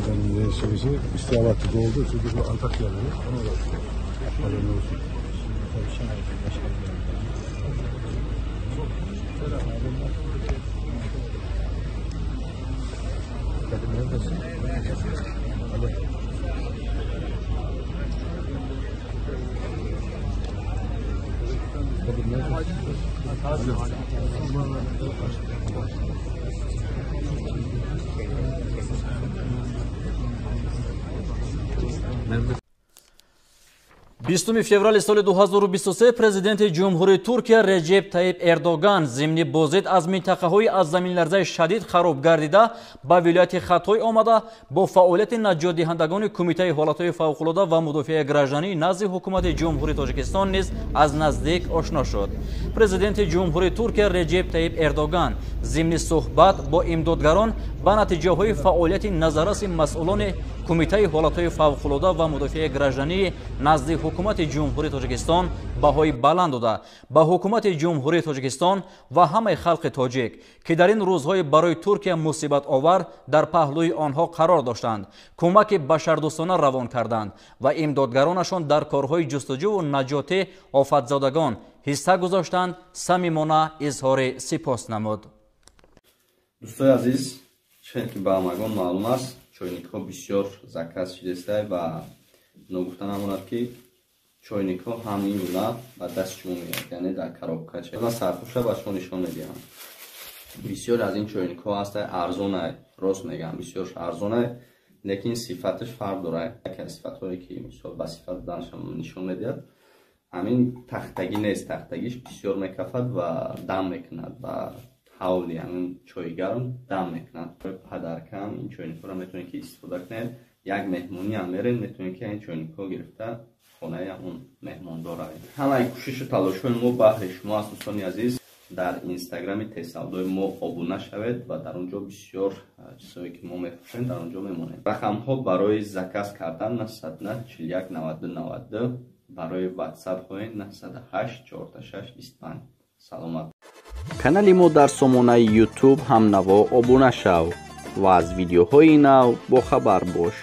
Adamın şeysi istihbaratçı oldu. Çünkü bu Antakya'da. Haberin olsun. Kadir neredesin? Alo. Kadir neredesin? Alo. 20 феврали соли 2023 президенти Ҷумҳурии Туркия Реҷеб Таиб Эрдоган зимни боздид аз минтақаҳои аз заминларзаи шадид хароб гардида ба вилояти Хатой омада бо фаъолияти наҷотдиҳандагони Кумитаи ҳолатҳои фавқулода ва мудофиаи гражданӣ назди ҳукумати Ҷумҳурии Тоҷикистон низ аз наздик ошно шуд. Президенти Ҷумҳурии Туркия Реҷеб Таиб Эрдоган зимни суҳбат бо имдодгарон ба натиҷаҳои фаъолияти назарраси масъулони Кумитаи ҳолатҳои фавқулода ва мудофиаи гражданӣ назди ҳукумати Ҷумҳурии Тоҷикистон баҳои баланд дода ба ҳукумати Ҷумҳурии Тоҷикистон ва ҳамаи халқи тоҷик, ки дар ин рӯзҳои барои Туркия мусибатовар дар паҳлӯи онҳо қарор доштанд, кӯмаки башардӯстона равон карданд ва имдодгаронашон дар корҳои ҷустуҷӯву наҷоти офатзодагон ҳисса гузоштанд, самимона изҳори сипос намуд. Дӯстои азиз, чун ки ба ҳамагон маълум аст, чойникҳо бисёр заказ шудааст ва ногуфта намонад, ки чойникҳо ҳамин гуна ба даст шумо меояд, яъне дар коробка. Ман сарпӯша ба шумо нишон медиҳам. Бисёр аз ин чойникҳо ҳаста арзонай, рост мегӯям, бисёр арзонай, лекин сифаташ фарқ дорад. Яке аз сифатҳое ки мисол ба сифат буданашон нишон медиҳад, ҳамин тахтагӣ нест, тахтагиш бисёр мекафад ва дам мекунад, ба ҳавли ҳамин чойи гарм дам мекунад. Падаркам ин чойникҳоро метавонед ки истифода кунед. Як меҳмонӣ ҳам меред, метавонед ки ин чойникҳо гирифта хонаи ҳамон меҳмондор равед. Ҳамаи кӯшишу талошҳои мо баҳри шумо аст, дӯстони азиз. Дар инстаграми тезсавдои мо обуна шавед ва дар он ҷо бисёр чизҳое ки мо мефурӯшем, дар он ҷо мемонем. Рақамҳо барои заказ кардан 941 92 92, барои ватсап ҳои 908 46 25. Саломат. Канали мо дар сомонаи YouTube ҳамнаво обуна шав ва аз видеоҳои нав бохабар бош.